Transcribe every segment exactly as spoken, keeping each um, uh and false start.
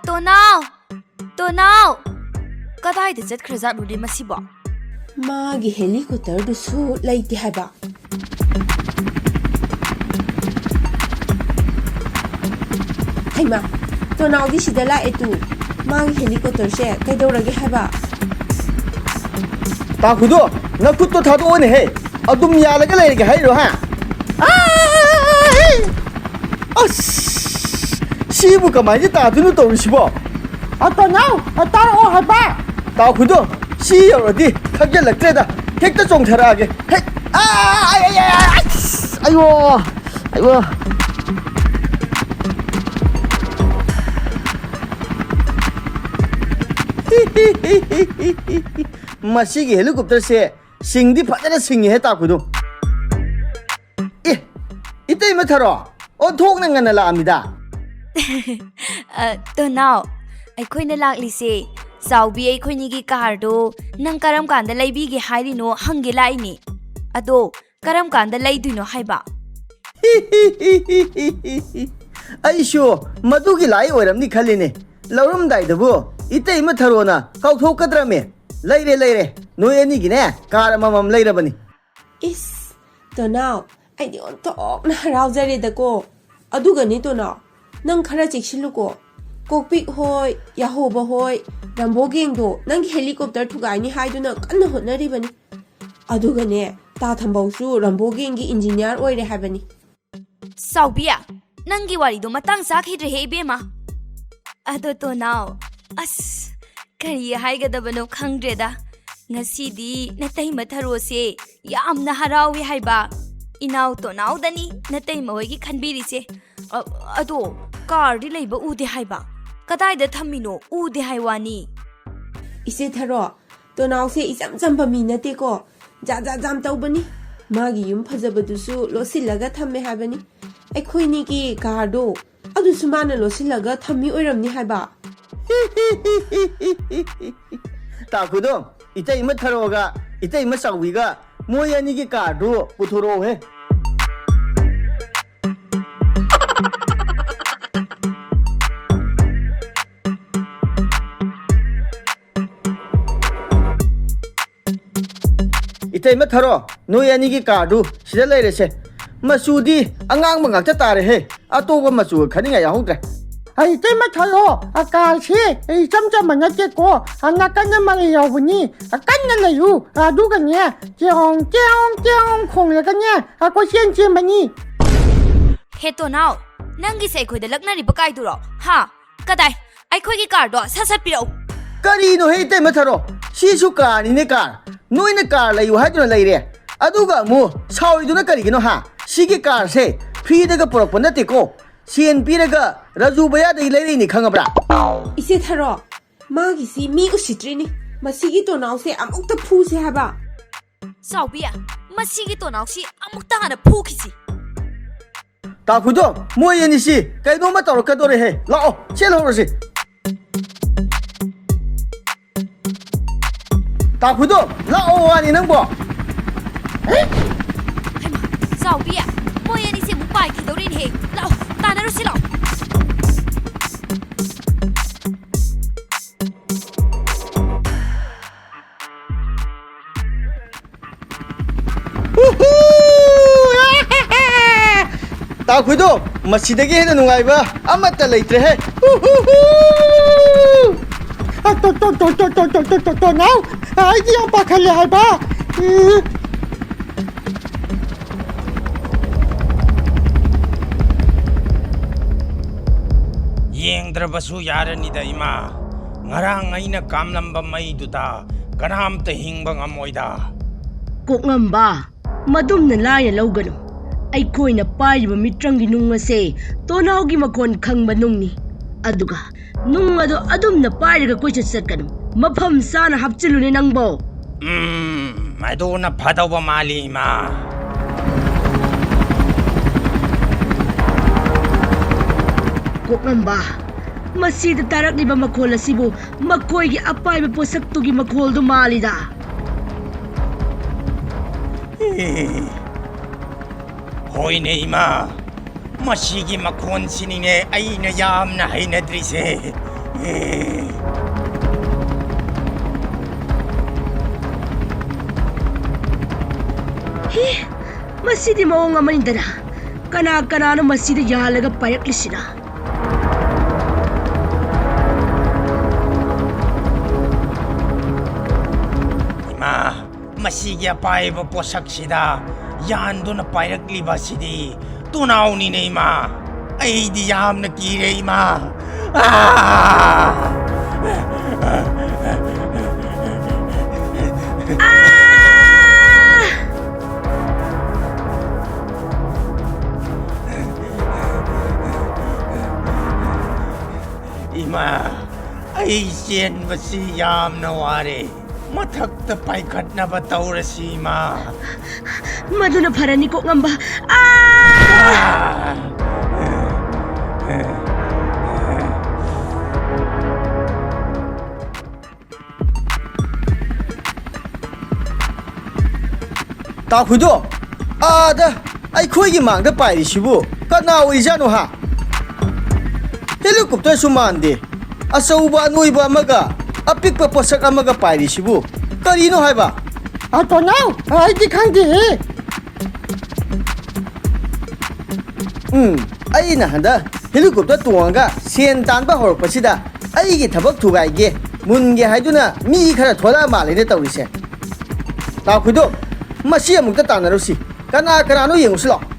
ꯇꯣꯅꯥꯎ! ꯇꯣꯅꯥꯎ! ꯀꯗꯥꯏꯗ ꯆꯠꯈ꯭ꯔꯖꯥꯠꯅꯣꯅꯦ ꯃꯁꯤꯕꯣ? ꯃꯥꯒꯤ ꯍꯦꯂꯤꯀꯣꯞꯇꯔꯗꯨꯁꯨ ꯂꯩꯇꯦ ꯍꯥꯏꯕ꯫ ꯍꯩꯃꯥ, ꯇꯣꯅꯥꯎꯗꯤ ꯁꯤꯗ ꯂꯥꯛꯑꯦ ꯇꯨ꯫ ꯃꯥꯒꯤ ꯍꯦꯂꯤꯀꯣꯞꯇꯔꯁꯦ ꯀꯩꯗꯧꯔꯒꯦ ꯍꯥꯏꯕ? ꯇꯥꯈꯨꯗꯣ, ꯅꯈꯨꯠꯇꯣ ꯊꯥꯗꯣꯛꯑꯣꯅꯦꯍꯦ꯫ ꯑꯗꯨꯝ ꯌꯥꯜꯂꯒ ꯂꯩꯔꯒꯦ ꯍꯥꯏꯔꯣ, ꯍꯥ? ꯑꯥꯏ! ꯑꯁ! ꯁꯤꯕꯨ ꯀꯃꯥꯏꯅ ꯇꯥꯗꯣꯏꯅꯣ ꯇꯧꯔꯤꯁꯤꯕꯣ? ꯑ, ꯇꯣꯅꯥꯎ, ꯑ, ꯇꯥꯔꯛꯑꯣ ꯍꯥꯏꯕ! ꯇꯥꯈꯨꯗꯣ, ꯁꯤ ꯌꯧꯔꯗꯤ ꯈꯪꯖꯤꯜꯂꯛꯇ꯭ꯔꯦꯗ꯫ ꯍꯦꯛꯇ ꯆꯣꯡꯊꯔꯛꯑꯒꯦ꯫ ꯍꯦꯛ! ꯑꯥ! ꯑꯥꯏ, ꯑꯥꯏ, ꯑꯥꯏ, ꯑꯥꯏ! ꯑꯁ! ꯑꯌꯣ! ꯑꯌꯣ! ꯃꯁꯤꯒꯤ ꯍꯦꯂꯤꯀꯣꯞꯇꯔꯁꯦ ꯁꯤꯡꯗꯤ ꯐꯖꯅ ꯁꯤꯡꯉꯤꯍꯦ, ꯇꯥꯈꯨꯗꯣ꯫ ꯑꯦ, ꯏꯇꯩꯃ ꯊꯔꯣ, ꯑꯣꯟꯊꯣꯛꯅ ꯉꯟꯅ ꯂꯥꯛꯑꯝꯃꯤꯗ꯫ ꯑ, ꯇꯣꯅꯥꯎ, ꯑꯩꯈꯣꯏꯅ ꯂꯥꯛꯂꯤꯁꯦ ꯆꯥꯎꯕꯤ ꯑꯩꯈꯣꯏꯅꯤꯒꯤ ꯀꯥꯔꯗꯣ ꯅꯪ ꯀꯔꯝ ꯀꯥꯟꯗ ꯂꯩꯕꯤꯒꯦ ꯍꯥꯏꯔꯤꯅꯣ ꯍꯪꯒꯦ ꯂꯥꯛꯏꯅꯦ꯫ ꯑꯗꯣ ꯀꯔꯝ ꯀꯥꯟꯗ ꯂꯩꯗꯣꯏꯅꯣ ꯍꯥꯏꯕ? ꯑꯩꯁꯨ ꯃꯗꯨꯒꯤ ꯂꯥꯏ ꯑꯣꯏꯔꯝꯅꯤ ꯈꯜꯂꯤꯅꯦ꯫ ꯂꯧꯔꯝꯗꯥꯏꯗꯕꯨ ꯏꯇꯩꯃ ꯊꯔꯣꯅ ꯀꯥꯎꯊꯣꯛꯀꯗ꯭ꯔꯃꯦ? ꯂꯩꯔꯦ, ꯂꯩꯔꯦ꯫ ꯅꯣꯏ ꯑꯅꯤꯒꯤꯅꯦ ꯀꯥꯔ ꯑꯃꯃꯝ ꯂꯩꯔꯕꯅꯤ꯫ ꯏꯁ, ꯇꯣꯅꯥꯎ, ꯑꯩꯗꯤ ꯑꯣꯟꯊꯣꯛꯅ ꯍꯔꯥꯎꯖꯔꯦꯗꯀꯣ꯫ ꯑꯗꯨꯒꯅꯦ ꯇꯣꯅꯥꯎ, ꯅꯪ ꯈꯔ ꯆꯦꯛꯁꯤꯜꯂꯨꯀꯣ꯫ ꯀꯣꯛꯄꯤꯛ ꯍꯣꯏ, ꯌꯥꯍꯣꯕ ꯍꯣꯏ, ꯔꯝꯕꯣ ꯒꯦꯡꯗꯣ ꯅꯪꯒꯤ ꯍꯦꯂꯤꯀꯣꯞꯇꯔ ꯊꯨꯒꯥꯏꯅꯤ ꯍꯥꯏꯗꯨꯅ ꯀꯟꯅ ꯍꯣꯠꯅꯔꯤꯕꯅꯤ꯫ ꯑꯗꯨꯒꯅꯦ, ꯇꯥ ꯊꯝꯕꯧꯁꯨ ꯔꯝꯕꯣ ꯒꯦꯡꯒꯤ ꯏꯟꯖꯤꯅꯤꯌꯥꯔ ꯑꯣꯏꯔꯦ ꯍꯥꯏꯕꯅꯤ꯫ ꯆꯥꯎꯕꯤ, ꯅꯪꯒꯤ ꯋꯥꯔꯤꯗꯣ ꯃꯇꯥꯡ ꯆꯥꯈꯤꯗ꯭ꯔꯦꯍꯦ, ꯏꯕꯦꯝꯃ꯫ ꯑꯗꯣ ꯇꯣꯅꯥꯎ, ꯑꯁ, ꯀꯔꯤ ꯍꯥꯏꯒꯗꯕꯅꯣ ꯈꯪꯗ꯭ꯔꯦꯗ꯫ ꯉꯁꯤꯗꯤ ꯅꯇꯩꯃ ꯊꯔꯣꯁꯦ ꯌꯥꯝꯅ ꯍꯔꯥꯎꯏ ꯍꯥꯏꯕ꯫ ꯏꯅꯥꯎ ꯇꯣꯅꯥꯎꯗꯅꯤ ꯅꯇꯩꯃ ꯍꯣꯏꯒꯤ ꯈꯟꯕꯤꯔꯤꯁꯦ꯫ ꯑ, ꯑꯗꯣ ꯀꯥꯔꯗꯤ ꯂꯩꯕ ꯎꯗꯦ ꯍꯥꯏꯕ꯫ ꯀꯗꯥꯏꯗ ꯊꯝꯃꯤꯅꯣ ꯎꯗꯦ ꯍꯥꯏ ꯋꯥꯅꯤ꯫ ꯏꯆꯦ ꯊꯔꯣ, ꯇꯣꯅꯥꯎꯁꯦ ꯏꯆꯝ ꯆꯝꯕ ꯃꯤ ꯅꯠꯇꯦꯀꯣ꯫ ꯖꯥꯠ ꯖꯥꯠ ꯌꯥꯝ ꯇꯧꯕꯅꯤ꯫ ꯃꯥꯒꯤ ꯌꯨꯝ ꯐꯖꯕꯗꯨꯁꯨ ꯂꯣꯠꯁꯤꯜꯂꯒ ꯊꯝꯃꯦ ꯍꯥꯏꯕꯅꯤ꯫ ꯑꯩꯈꯣꯏꯅꯤꯒꯤ ꯀꯥꯔꯗꯣ ꯑꯗꯨꯁꯨ ꯃꯥꯅ ꯂꯣꯠꯁꯤꯜꯂꯒ ꯊꯝꯃꯤ ꯑꯣꯏꯔꯝꯅꯤ ꯍꯥꯏꯕ꯫ ꯇꯥꯈꯨꯗꯣ, ꯏꯇꯩꯃ ꯊꯔꯣꯒ ꯏꯇꯩꯃ ꯆꯥꯎꯕꯤꯒ ꯃꯣꯏ ꯑꯅꯤꯒꯤ ꯀꯥꯔꯗꯨ ꯄꯨꯊꯣꯔꯛꯑꯣꯍꯦ꯫ ꯏꯇꯩꯃ ꯊꯔꯣ, ꯅꯣꯏ ꯑꯅꯤꯒꯤ ꯀꯥꯔꯗꯨ ꯁꯤꯗ ꯂꯩꯔꯦꯁꯦ꯫ ꯃꯆꯨꯗꯤ ꯑꯉꯥꯡꯕ ꯉꯥꯛꯇ ꯇꯥꯔꯦꯍꯦ, ꯑꯇꯣꯞꯄ ꯃꯆꯨꯒ ꯈꯟꯅꯤꯡꯉꯥꯏ ꯌꯥꯎꯍꯧꯗ꯭ꯔꯦ꯫ ꯑꯩ ꯏꯇꯩꯃ ꯊꯔꯣ, ꯑ, ꯀꯥꯔꯁꯦ ꯏꯆꯝ ꯆꯝꯕ ꯅꯠꯇꯦꯀꯣ, ꯑ, ꯅꯥꯀꯟꯗ ꯃꯔꯩ ꯌꯥꯎꯕꯅꯤ꯫ ꯑ, ꯀꯟꯅ ꯂꯩꯌꯨ, ꯑꯗꯨꯒꯅꯦ ꯇꯦꯌꯣꯡ ꯇꯦꯌꯣꯡ ꯇꯦꯌꯣꯡ ꯈꯣꯡꯂꯒꯅꯦ, ꯑ, ꯀꯣꯏꯆꯦꯟ ꯆꯦꯟꯕꯅꯤ꯫ ꯍꯦ ꯇꯣꯅꯥꯎ, ꯅꯪꯒꯤꯁꯦ ꯑꯩꯈꯣꯏꯗ ꯂꯛꯅꯔꯤꯕ ꯀꯥꯏꯗꯨꯔꯣ? ꯍꯥ? ꯀꯗꯥꯏ? ꯑꯩꯈꯣꯏꯒꯤ ꯀꯥꯔꯗꯣ ꯁꯠ ꯁꯠ ꯄꯤꯔꯛꯎ꯫ ꯀꯔꯤꯅꯣ ꯍꯦ ꯏꯇꯩꯃ ꯊꯔꯣ? ꯁꯤꯁꯨ ꯀꯥꯔꯅꯤꯅꯦ ꯀꯥꯔ꯫ ꯅꯣꯏꯅ ꯀꯥꯔ ꯂꯩꯌꯨ ꯍꯥꯏꯗꯨꯅ ꯂꯩꯔꯦ꯫ ꯑꯗꯨꯒ ꯑꯃꯨꯛ ꯁꯥꯎꯔꯤꯗꯨꯅ ꯀꯔꯤꯒꯤꯅꯣ ꯍꯥ? ꯁꯤꯒꯤ ꯀꯥꯔꯁꯦ ꯐ꯭ꯔꯤꯗꯒ ꯄꯨꯔꯛꯄ ꯅꯠꯇꯦꯀꯣ꯫ ꯁꯦꯟ ꯄꯤꯔꯒ ꯔꯥꯖꯨ ꯚꯩꯌꯥꯗꯒꯤ ꯂꯩꯔꯛꯏꯅꯤ ꯈꯪꯉꯕ꯭ꯔꯥ? ꯏꯆꯦ ꯊꯔꯣ, ꯃꯥꯒꯤꯁꯤ ꯃꯤ ꯎꯁꯤꯠꯇ꯭ꯔꯤꯅꯤ꯫ ꯃꯁꯤꯒꯤ ꯇꯣꯅꯥꯎꯁꯦ ꯑꯃꯨꯛꯇ ꯐꯨꯁꯦ ꯍꯥꯏꯕ꯫ ꯆꯥꯎꯕꯤ, ꯃꯁꯤꯒꯤ ꯇꯣꯅꯥꯎꯁꯤ ꯑꯃꯨꯛꯇ ꯍꯥꯟꯅ ꯐꯨꯈꯤꯁꯤ꯫ ꯇꯥꯈꯨꯗꯣ, ꯃꯣꯏ ꯑꯅꯤꯁꯤ ꯀꯩꯅꯣꯝꯃ ꯇꯧꯔꯛꯀꯗꯣꯔꯦꯍꯦ꯫ ꯂꯥꯛꯑꯣ, ꯆꯦꯜꯍꯧꯔꯁꯤ꯫ ꯇꯥꯈꯨꯗꯣ, ꯂꯥꯛꯑꯣ ꯋꯥꯅꯤ ꯅꯪꯕꯣ꯫ ꯍꯩꯃꯥ, ꯆꯥꯎꯕꯤ, ꯃꯣꯏ ꯑꯅꯤꯁꯦ ꯑꯃꯨꯛ ꯄꯥꯏꯈꯤꯗꯧꯔꯦꯅꯦꯍꯦ꯫ ꯂꯥꯛꯑꯣ, ꯇꯥꯟꯅꯔꯨꯁꯤ ꯂꯥꯛꯑꯣ꯫ ꯎꯍꯨ! ꯇꯥꯈꯨꯏꯗꯣ, ꯃꯁꯤꯗꯒꯤ ꯍꯦꯟꯅ ꯅꯨꯡꯉꯥꯏꯕ ꯑꯃꯠꯇ ꯂꯩꯇ꯭ꯔꯦꯍꯦ꯫ ꯎꯍꯨꯍꯨ! ꯑ, ꯇꯣ, ꯇꯣ, ꯇꯣ, ꯅꯥꯎ, ꯑꯩꯗꯤ ꯌꯥꯝ ꯄꯥꯈꯠꯂꯦ ꯍꯥꯏꯕ꯫ ꯎꯝ꯫ ꯌꯦꯡꯗ꯭ꯔꯕꯁꯨ ꯌꯥꯔꯅꯤꯗ, ꯏꯃꯥ꯫ ꯉꯔꯥꯡ ꯑꯩꯅ ꯀꯥꯝꯂꯝꯕ ꯃꯩꯗꯨꯗ ꯀꯅꯥꯝꯇ ꯍꯤꯡꯕ ꯉꯝꯃꯣꯏꯗ꯫ ꯀꯣꯛꯉꯝꯕ, ꯃꯗꯨꯝꯅ ꯂꯥꯏꯅ ꯂꯧꯒꯅꯨ꯫ ꯑꯩꯈꯣꯏꯅ ꯄꯥꯏꯔꯤꯕ ꯃꯤꯇ꯭ꯔꯪꯒꯤ ꯅꯨꯡ ꯑꯁꯦ ꯇꯣꯅꯥꯎꯒꯤ ꯃꯈꯣꯟ ꯈꯪꯕ ꯅꯨꯡꯅꯤ꯫ ꯑꯗꯨꯒ ꯅꯨꯡ ꯑꯗꯨ ꯑꯗꯨꯝꯅ ꯄꯥꯏꯔꯒ ꯀꯣꯏꯆꯠ ꯆꯠꯀꯅꯨ꯫ ꯃꯐꯝ ꯆꯥꯅ ꯍꯥꯞꯆꯤꯜꯂꯨꯅꯦ ꯅꯪꯕꯣ꯫ ꯎꯝ, ꯑꯗꯨꯅ ꯐꯗꯧꯕ ꯃꯥꯜꯂꯤ, ꯏꯃꯥ꯫ ꯀꯣꯛꯉꯝꯕ, ꯃꯁꯤꯗ ꯇꯥꯔꯛꯂꯤꯕ ꯃꯈꯣꯜ ꯑꯁꯤꯕꯨ ꯃꯈꯣꯏꯒꯤ ꯑꯄꯥꯏꯕ ꯄꯣꯠꯁꯛꯇꯨꯒꯤ ꯃꯈꯣꯜꯗꯨ ꯃꯥꯜꯂꯤꯗ꯫ ꯑꯦ, ꯍꯣꯏꯅꯦ, ꯏꯃꯥ꯫ ꯃꯁꯤꯒꯤ ꯃꯈꯣꯟꯁꯤꯅꯤꯅꯦ ꯑꯩꯅ ꯌꯥꯝꯅ ꯍꯩꯅꯗ꯭ꯔꯤꯁꯦ꯫ ꯑꯦ꯫ ꯑꯦ, ꯃꯁꯤꯗꯤ ꯃꯑꯣꯡ ꯑꯃꯅꯤꯗꯅ꯫ ꯀꯅꯥ ꯀꯅꯥꯅꯣ ꯃꯁꯤꯗ ꯌꯥꯜꯂꯒ ꯄꯥꯏꯔꯛꯂꯤꯁꯤꯅ? ꯏꯃꯥ, ꯃꯁꯤꯒꯤ ꯑꯄꯥꯏꯕ ꯄꯣꯠꯁꯛꯁꯤꯗ ꯌꯥꯟꯗꯨꯅ ꯄꯥꯏꯔꯛꯂꯤꯕ ꯑꯁꯤꯗꯤ ꯇꯨꯅꯥꯎꯅꯤꯅꯦ, ꯏꯃꯥ꯫ ꯑꯩꯗꯤ ꯌꯥꯝꯅ ꯀꯤꯔꯦ, ꯏꯃꯥ꯫ ꯑꯥ! ꯑꯥ! ꯏꯃꯥ, ꯑꯩ ꯆꯦꯟꯕꯁꯤ ꯌꯥꯝꯅ ꯋꯥꯔꯦ꯫ ꯃꯊꯛꯇ ꯄꯥꯏꯈꯠꯅꯕ ꯇꯧꯔꯁꯤ, ꯏꯃꯥ꯫ ꯃꯗꯨꯅ ꯐꯔꯅꯤ, ꯀꯣꯛꯉꯝꯕ꯫ ꯑꯥ! ꯑꯥ! ꯇꯥꯈꯨꯏꯗꯣ, ꯑꯥꯗ ꯑꯩꯈꯣꯏꯒꯤ ꯃꯥꯡꯗ ꯄꯥꯏꯔꯤꯁꯤꯕꯨ ꯀꯅꯥ ꯑꯣꯏꯖꯥꯠꯅꯣ ꯍꯥ? ꯍꯦꯂꯤꯀꯣꯞꯇꯔꯁꯨ ꯃꯥꯟꯗꯦ꯫ ꯑꯆꯧꯕ ꯑꯅꯣꯏꯕ ꯑꯃꯒ ꯑꯄꯤꯛꯄ ꯄꯣꯠꯁꯛ ꯑꯃꯒ ꯄꯥꯏꯔꯤꯁꯤꯕꯨ ꯀꯔꯤꯅꯣ ꯍꯥꯏꯕ? ꯑꯇꯣꯅꯥꯎ, ꯑꯩꯗꯤ ꯈꯪꯗꯦꯍꯦ꯫ ꯎꯝ, ꯑꯩꯅ ꯍꯟꯗꯛ ꯍꯦꯂꯤꯀꯣꯞꯇꯔ ꯇꯣꯡꯉꯒ ꯁꯦꯟ ꯇꯥꯟꯕ ꯍꯧꯔꯛꯄꯁꯤꯗ ꯑꯩꯒꯤ ꯊꯕꯛ ꯊꯨꯒꯥꯏꯒꯦ, ꯃꯨꯟꯒꯦ ꯍꯥꯏꯗꯨꯅ ꯃꯤ ꯈꯔ ꯊꯣꯛꯂꯛꯑ ꯃꯥꯜꯂꯦꯅꯦ ꯇꯧꯔꯤꯁꯦ꯫ ꯇꯥꯈꯨꯏꯗꯣ, ꯃꯁꯤ ꯑꯃꯨꯛꯇ ꯇꯥꯟꯅꯔꯨꯁꯤ꯫ ꯀꯅꯥ ꯀꯅꯥꯅꯣ ꯌꯦꯡꯉꯨꯁꯤ ꯂꯥꯛꯑꯣ꯫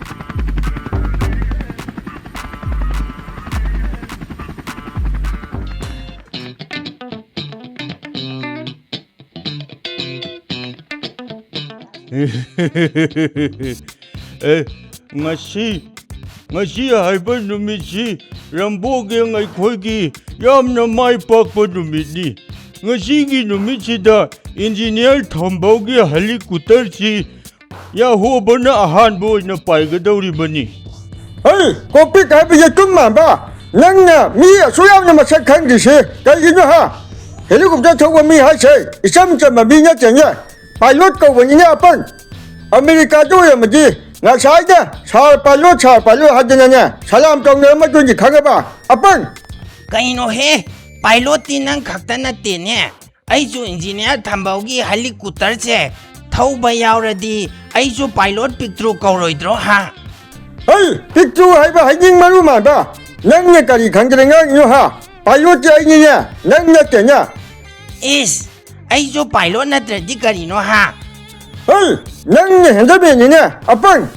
ꯑꯦ, ꯉꯁꯤ, ꯉꯁꯤ ꯍꯥꯏꯕ ꯅꯨꯃꯤꯠꯁꯤ ꯔꯝꯕꯣꯒꯦꯡ ꯑꯩꯈꯣꯏꯒꯤ ꯌꯥꯝꯅ ꯃꯥꯏ ꯄꯥꯛꯄ ꯅꯨꯃꯤꯠꯅꯤ꯫ ꯉꯁꯤꯒꯤ ꯅꯨꯃꯤꯠꯁꯤꯗ ꯏꯟꯖꯤꯅꯤꯌꯥꯔ ꯊꯝꯕꯧꯒꯤ ꯍꯦꯂꯤꯀꯣꯞꯇꯔꯁꯤ ꯌꯥꯍꯣꯕꯅ ꯑꯍꯥꯟꯕ ꯑꯣꯏꯅ ꯄꯥꯏꯒꯗꯧꯔꯤꯕꯅꯤ꯫ ꯍꯩ, ꯀꯣꯛꯄꯤꯠ ꯍꯥꯏꯕ ꯌꯦꯇꯨꯝ ꯃꯥꯟꯕ! ꯅꯪꯅ ꯃꯤ ꯑꯁꯨꯛ ꯌꯥꯝꯅ ꯃꯁꯛ ꯈꯪꯗ꯭ꯔꯤꯁꯤ ꯀꯩꯒꯤꯅꯣ ꯍꯥ? ꯍꯦꯂꯤꯀꯣꯞꯇꯔ ꯊꯧꯕ ꯃꯤ ꯍꯥꯏꯁꯦ ꯏꯆꯝ ꯆꯝꯕ ꯃꯤ ꯅꯠꯇꯦꯅꯦ꯫ ꯄꯥꯏꯂꯣꯠ ꯀꯧꯕꯅꯤꯅꯦ ꯑꯄꯪ꯫ ꯑꯃꯦꯔꯤꯀꯥꯗ ꯑꯣꯏꯔꯝꯃꯗꯤ ꯉꯁꯥꯏꯗ "ꯁꯥꯔ ꯄꯥꯏꯂꯣꯠ, ꯁꯥꯔ ꯄꯥꯏꯂꯣꯠ" ꯍꯥꯏꯗꯅꯅꯦ ꯁꯂꯥꯝ ꯇꯧꯅꯔꯝꯃꯗꯣꯏꯅꯤ, ꯈꯪꯉꯕ? ꯑꯄꯪ! ꯀꯩꯅꯣꯍꯦ? ꯄꯥꯏꯂꯣꯠꯇꯤ ꯅꯪ ꯈꯛꯇ ꯅꯠꯇꯦꯅꯦ꯫ ꯑꯩꯁꯨ ꯏꯟꯖꯤꯅꯤꯌꯥꯔ ꯊꯝꯕꯧꯒꯤ ꯍꯦꯂꯤꯀꯣꯞꯇꯔꯁꯦ ꯊꯧꯕ ꯌꯥꯎꯔꯗꯤ ꯑꯩꯁꯨ ꯄꯥꯏꯂꯣꯠ ꯄꯤꯛꯇ꯭ꯔꯨ ꯀꯧꯔꯣꯏꯗ꯭ꯔꯣ ꯍꯥ? ꯍꯩ, ꯄꯤꯛꯇ꯭ꯔꯨ ꯍꯥꯏꯕ ꯍꯩꯅꯤꯡ ꯃꯔꯨ ꯃꯥꯟꯕ! ꯅꯪꯅ ꯀꯔꯤ ꯈꯪꯗꯅ ꯉꯥꯡꯉꯤꯅꯣ ꯍꯥ? ꯄꯥꯏꯂꯣꯠꯇꯤ ꯑꯩꯅꯤꯅꯦ, ꯅꯪ ꯅꯠꯇꯦꯅꯦ꯫ ꯏꯁ, ꯑꯩꯁꯨ ꯄꯥꯏꯂꯣꯠ ꯅꯠꯇ꯭ꯔꯗꯤ ꯀꯔꯤꯅꯣ ꯍꯥ? ꯍꯩ, ꯅꯪꯅ ꯍꯦꯟꯗꯃꯦꯟꯅꯤꯅꯦ, ꯑꯄꯪ!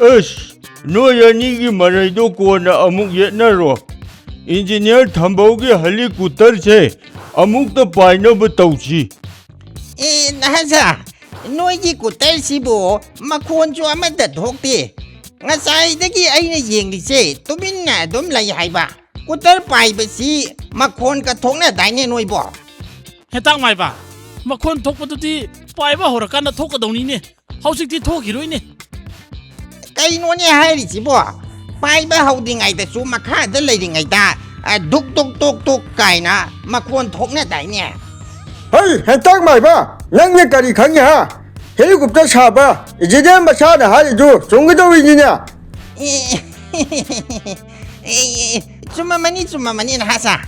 ꯑꯁ, ꯅꯣꯏ ꯑꯅꯤꯒꯤ ꯃꯔꯩꯗꯣ ꯀꯣꯟꯅ ꯑꯃꯨꯛ ꯌꯦꯠꯅꯔꯣ꯫ ꯏꯟꯖꯤꯅꯤꯌꯥꯔ ꯊꯝꯕꯧꯒꯤ ꯍꯦꯂꯤꯀꯨꯇꯔꯁꯦ ꯑꯃꯨꯛꯇ ꯄꯥꯏꯅꯕ ꯇꯧꯁꯤ꯫ ꯑꯦ, ꯅꯍꯥꯖꯥ, ꯅꯣꯏꯒꯤ ꯀꯨꯇꯔꯁꯤꯕꯨ ꯃꯈꯣꯟꯁꯨ ꯑꯃꯠꯇ ꯊꯣꯛꯇꯦ꯫ ꯉꯁꯥꯏꯗꯒꯤ ꯑꯩꯅ ꯌꯦꯡꯂꯤꯁꯦ ꯇꯨꯃꯤꯟꯅ ꯑꯗꯨꯝ ꯂꯩ ꯍꯥꯏꯕ꯫ ꯀꯨꯇꯔ ꯄꯥꯏꯕꯁꯤ ꯃꯈꯣꯟꯒ ꯊꯣꯛꯅꯗꯥꯏꯅꯦ ꯅꯣꯏꯕꯣ? ꯍꯦꯟꯇꯥꯛ ꯃꯥꯏꯕ, ꯃꯈꯣꯟ ꯊꯣꯛꯄꯗꯨꯗꯤ ꯄꯥꯏꯕ ꯍꯧꯔꯀꯥꯟꯗ ꯊꯣꯛꯀꯗꯧꯅꯤꯅꯦ꯫ ꯍꯧꯖꯤꯛꯇꯤ ꯊꯣꯛꯈꯤꯔꯣꯏꯅꯦ꯫ ꯀꯩꯅꯣꯅꯦ ꯍꯥꯏꯔꯤꯁꯤꯕꯣ? ꯄꯥꯏꯕ ꯍꯧꯗ꯭ꯔꯤꯉꯩꯗꯁꯨ ꯃꯈꯥꯗ ꯂꯩꯔꯤꯉꯩꯗ, ꯑ, ꯗꯨꯛ ꯗꯨꯛ ꯇꯣꯛ ꯇꯣꯛ ꯀꯥꯏꯅ ꯃꯈꯣꯟ ꯊꯣꯛꯅꯗꯥꯏꯅꯦ? ꯍꯩ, ꯍꯦꯟꯇꯥꯛ ꯃꯥꯏꯕ, ꯅꯪꯅ ꯀꯔꯤ ꯈꯪꯉꯤ ꯍꯥ? ꯍꯦꯂꯤꯀꯣꯞꯇꯔ ꯁꯥꯕ ꯏꯟꯖꯤꯅꯤꯌꯥꯔ ꯃꯁꯥꯅ ꯍꯥꯏꯔꯤꯗꯨ ꯆꯨꯝꯒꯗꯧꯔꯤꯅꯤꯅꯦ꯫ ꯑꯦ, ꯑꯦ, ꯆꯨꯝꯃꯝꯃꯅꯤ, ꯆꯨꯝꯃꯝꯃꯅꯤ, ꯅꯍꯥꯁꯥ꯫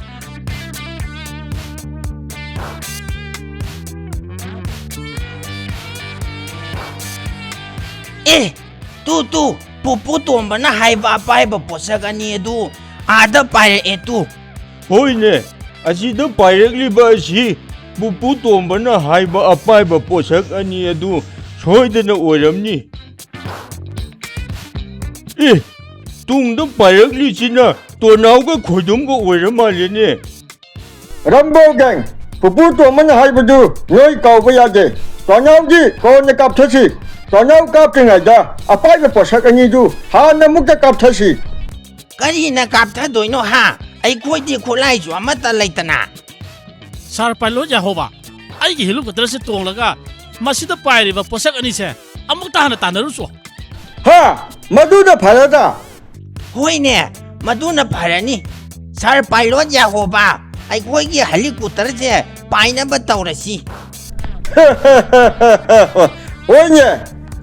ꯑꯦ, ꯇꯨ, ꯇꯨ, ꯄꯨꯄꯨ ꯇꯣꯝꯕꯅ ꯍꯥꯏꯕ ꯑꯄꯥꯏꯕ ꯄꯣꯠꯁꯛ ꯑꯅꯤ ꯑꯗꯨ ꯑꯥꯗ ꯄꯥꯏꯔꯛꯑꯦ ꯇꯨ꯫ ꯍꯣꯏꯅꯦ, ꯑꯁꯤꯗ ꯄꯥꯏꯔꯛꯂꯤꯕ ꯑꯁꯤ ꯄꯨꯄꯨ ꯇꯣꯝꯕꯅ ꯍꯥꯏꯕ ꯑꯄꯥꯏꯕ ꯄꯣꯠꯁꯛ ꯑꯅꯤ ꯑꯗꯨ ꯁꯣꯏꯗꯅ ꯑꯣꯏꯔꯝꯅꯤ꯫ ꯑꯦ, ꯇꯨꯡꯗ ꯄꯥꯏꯔꯛꯂꯤꯁꯤꯅ ꯇꯣꯅꯥꯎꯒ ꯈꯣꯏꯗꯨꯝꯒ ꯑꯣꯏꯔ ꯃꯥꯜꯂꯦꯅꯦ꯫ ꯔꯝꯕꯣ ꯒꯦꯡ, ꯄꯨꯄꯨ ꯇꯣꯝꯕꯅ ꯍꯥꯏꯕꯗꯨ ꯅꯣꯏ ꯀꯥꯎꯕ ꯌꯥꯗꯦ꯫ ꯇꯣꯅꯥꯎꯗꯤ ꯀꯣꯟꯅ ꯀꯥꯞꯊꯁꯤ꯫ ꯇꯣꯅꯥꯎ ꯀꯥꯞꯇ꯭ꯔꯤꯉꯩꯗ ꯑꯄꯥꯏꯕ ꯄꯣꯠꯁꯛ ꯑꯅꯤꯗꯨ ꯍꯥꯟꯅ ꯑꯃꯨꯛꯇ ꯀꯥꯞꯊꯁꯤ꯫ ꯀꯔꯤꯅ ꯀꯥꯞꯊꯗꯣꯏꯅꯣ ꯍꯥ? ꯑꯩꯈꯣꯏꯗꯤ ꯈꯨꯠꯂꯥꯏꯁꯨ ꯑꯃꯠꯇ ꯂꯩꯇꯅ꯫ ꯁꯥꯔ ꯄꯥꯏꯂꯣꯠ ꯌꯥꯍꯣꯕ, ꯑꯩꯒꯤ ꯍꯦꯂꯤꯀꯣꯞꯇꯔꯁꯦ ꯇꯣꯡꯂꯒ ꯃꯁꯤꯗ ꯄꯥꯏꯔꯤꯕ ꯄꯣꯠꯁꯛ ꯑꯅꯤꯁꯦ ꯑꯃꯨꯛꯇ ꯍꯥꯟꯅ ꯇꯥꯟꯅꯔꯨꯆꯣ꯫ ꯍꯥ? ꯃꯗꯨꯅ ꯐꯔꯗ? ꯍꯣꯏꯅꯦ, ꯃꯗꯨꯅ ꯐꯔꯅꯤ꯫ ꯁꯥꯔ ꯄꯥꯏꯂꯣꯠ ꯌꯥꯍꯣꯕ, ꯑꯩꯈꯣꯏꯒꯤ ꯍꯦꯂꯤꯀꯣꯞꯇꯔꯁꯦ ꯄꯥꯏꯅꯕ ꯇꯧꯔꯁꯤ꯫ ꯍꯣꯏꯅꯦ,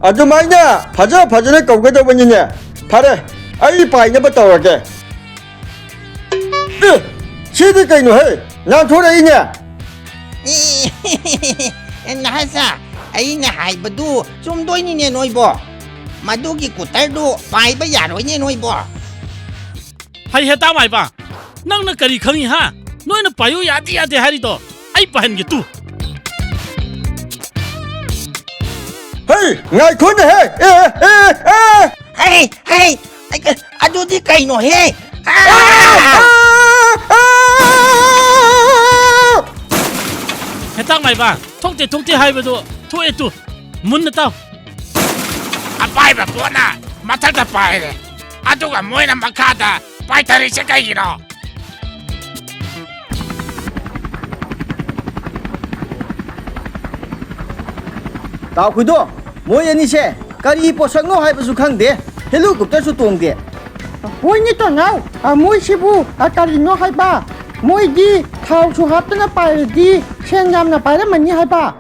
ꯑꯗꯨꯃꯥꯏꯅ ꯐꯖ ꯐꯖꯅ ꯀꯧꯒꯗꯧꯕꯅꯤꯅꯦ꯫ ꯐꯔꯦ, ꯑꯩ ꯄꯥꯏꯅꯕ ꯇꯧꯔꯒꯦ꯫ ꯑꯦ, ꯁꯤꯗꯤ ꯀꯩꯅꯣꯍꯦ? ꯅꯥꯟꯊꯣꯔꯛꯏꯅꯦ꯫ ꯅꯍꯥꯁꯥ, ꯑꯩꯅ ꯍꯥꯏꯕꯗꯨ ꯆꯨꯝꯗꯣꯏꯅꯤꯅꯦ ꯅꯣꯏꯕꯣ꯫ ꯃꯗꯨꯒꯤ ꯀꯨꯇꯔꯗꯨ ꯄꯥꯏꯕ ꯌꯥꯔꯣꯏꯅꯦ ꯅꯣꯏꯕꯣ꯫ ꯍꯩ ꯍꯦꯇꯥ ꯃꯥꯏꯕ, ꯅꯪꯅ ꯀꯔꯤ ꯈꯪꯉꯤ ꯍꯥ? ꯅꯣꯏꯅ ꯄꯥꯏꯌꯨ ꯌꯥꯗꯦ ꯌꯥꯗꯦ ꯍꯥꯏꯔꯤꯗꯣ ꯑꯩ ꯄꯥꯏꯍꯟꯒꯦ ꯇꯨ꯫ ꯍꯩ, ꯉꯥꯏꯈꯣꯅꯦꯍꯦ! ꯑꯦ, ꯑꯦ, ꯑꯦ! ꯍꯩ, ꯍꯩ! ꯑꯗꯨꯗꯤ ꯀꯩꯅꯣꯍꯦ? ꯑꯥ! ꯑꯥ! ꯑꯥ! ꯍꯦꯇꯥꯛ ꯃꯥꯏꯕ, ꯊꯣꯛꯇꯦ ꯊꯣꯛꯇꯦ ꯍꯥꯏꯕꯗꯨ ꯊꯣꯛꯑꯦ ꯇꯨ꯫ ꯃꯨꯟꯅ ꯇꯥꯎ꯫ ꯑꯄꯥꯏꯕ ꯄꯣꯠꯅ ꯃꯊꯛꯇ ꯄꯥꯏꯔꯦ, ꯑꯗꯨꯒ ꯃꯣꯏꯅ ꯃꯈꯥꯗ ꯄꯥꯏꯊꯔꯤꯁꯦ ꯀꯩꯒꯤꯅꯣ? ꯇꯥꯎꯈꯨꯗꯣ, ꯃꯣꯏ ꯑꯅꯤꯁꯦ ꯀꯔꯤ ꯄꯣꯠꯁꯛꯅꯣ ꯍꯥꯏꯕꯁꯨ ꯈꯪꯗꯦ, ꯍꯦꯂꯤꯀꯣꯞꯇꯔꯁꯨ ꯇꯣꯡꯗꯦ꯫ ꯍꯣꯏꯅꯦ ꯇꯣꯅꯥꯎ, ꯑ, ꯃꯣꯏꯁꯤꯕꯨ, ꯑ, ꯀꯔꯤꯅꯣ ꯍꯥꯏꯕ? ꯃꯣꯏꯗꯤ ꯊꯥꯎꯁꯨ ꯍꯥꯞꯇꯅ ꯄꯥꯏꯔꯗꯤ ꯁꯦꯟ ꯌꯥꯝꯅ ꯄꯥꯏꯔꯝꯃꯅꯤ ꯍꯥꯏꯕ꯫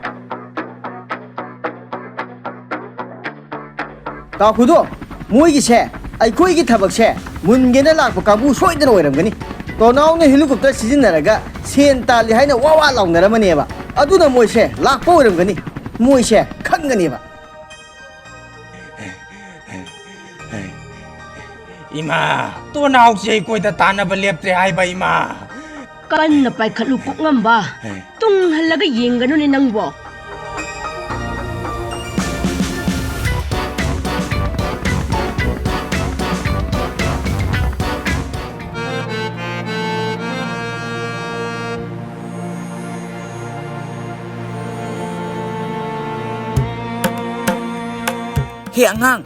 ꯇꯥꯎꯈꯨꯗꯣ, ꯃꯣꯏꯒꯤꯁꯦ, ꯑꯩꯈꯣꯏꯒꯤ ꯊꯕꯛꯁꯦ ꯃꯨꯟꯒꯦꯅ ꯂꯥꯛꯄ ꯀꯥꯡꯕꯨ ꯁꯣꯏꯗꯅ ꯑꯣꯏꯔꯝꯒꯅꯤ꯫ ꯇꯣꯅꯥꯎꯅ ꯍꯦꯂꯤꯀꯣꯞꯇꯔ ꯁꯤꯖꯤꯟꯅꯔꯒ ꯁꯦꯟ ꯇꯥꯜꯂꯤ ꯍꯥꯏꯅ ꯋꯥ ꯋꯥ ꯂꯥꯎꯅꯔꯝꯃꯅꯦꯕ꯫ ꯑꯗꯨꯅ ꯃꯣꯏꯁꯦ ꯂꯥꯛꯄ ꯑꯣꯏꯔꯝꯒꯅꯤ꯫ ꯃꯣꯏꯁꯦ ꯈꯪꯒꯅꯦꯕ꯫ ꯏꯃꯥ, ꯇꯣꯅꯥꯎꯁꯦ ꯑꯩꯈꯣꯏꯗ ꯇꯥꯟꯅꯕ ꯂꯦꯞꯇ꯭ꯔꯦ ꯍꯥꯏꯕ, ꯏꯃꯥ꯫ ꯀꯟꯅ ꯄꯥꯏꯈꯠꯂꯨ, ꯀꯣꯛꯉꯝꯕ꯫ ꯇꯨꯡ ꯍꯜꯂꯒ ꯌꯦꯡꯒꯅꯨꯅꯦ ꯅꯪꯕꯣ꯫ ꯍꯦ ꯑꯉꯥꯡ,